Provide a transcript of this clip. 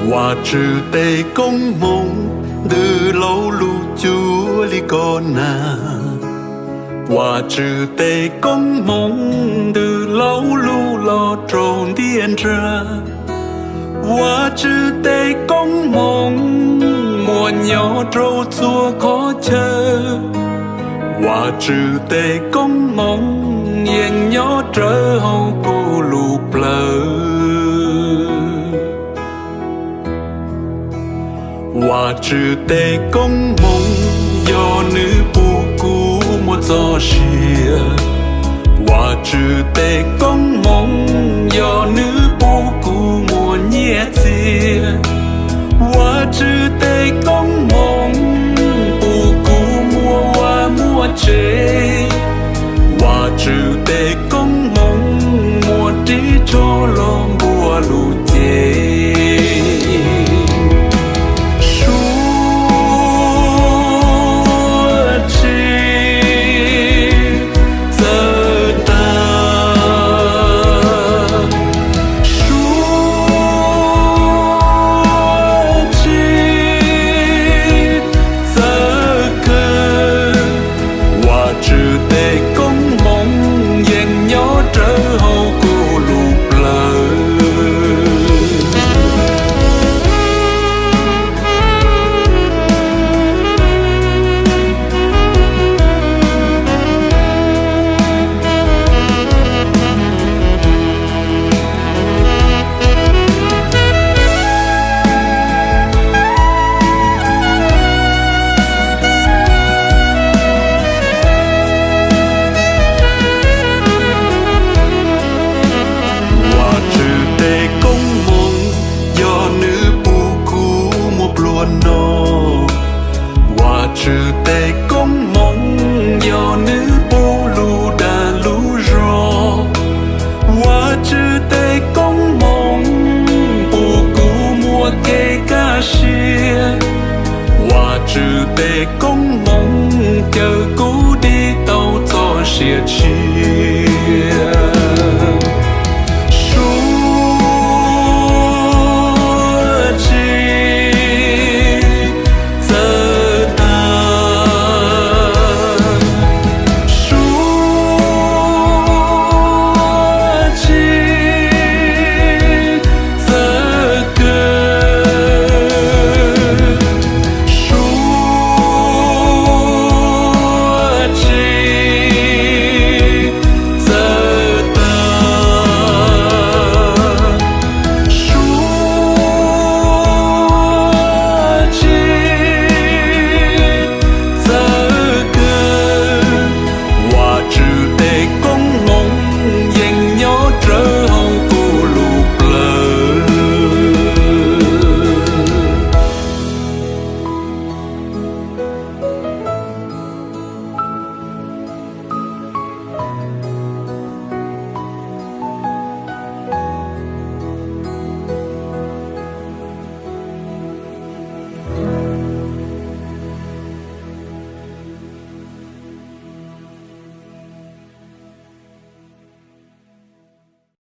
Vajtswv tej koob hmoov ntws lauj lug cuag li koj nag. Vajtswv tej koob hmoov ntws lauj lug los rau ntiaj nrag. Vajtswv tej koob hmoov muaj nyob rau txhua qhov chaw. Vajtswv tej koob hmoov yeej nyob rawv hauv kuv lub plawv. Vajtswv tej koob hmoov yog nws pub kuv muaj txoj sia. Vajtswv tej koob hmoov yog nws pub kuv muaj nyiaj txiag. Vajtswv tej koob hmoov pub kuv muaj vaj muaj tsev. Vajtswv tej koob hmoov muaj ris tsho los npuab lub cev. Suav tshis txawv tag, suav tshis txawv kawg. Vajtswv tej koob hmoov yeej nyob rawv hauv kuv lub plawv. Vajtswv tej koob hmoov yog nws pub kuv muaj plua nog. Vajtswv tej koob hmoov yog nws pub lub dag lub zog. Vajtswv tej koob hmoov pub kuv muaj kev kaj siab. Vajtswv tej koob hmoov caw kuv dim tau txoj sia tshis.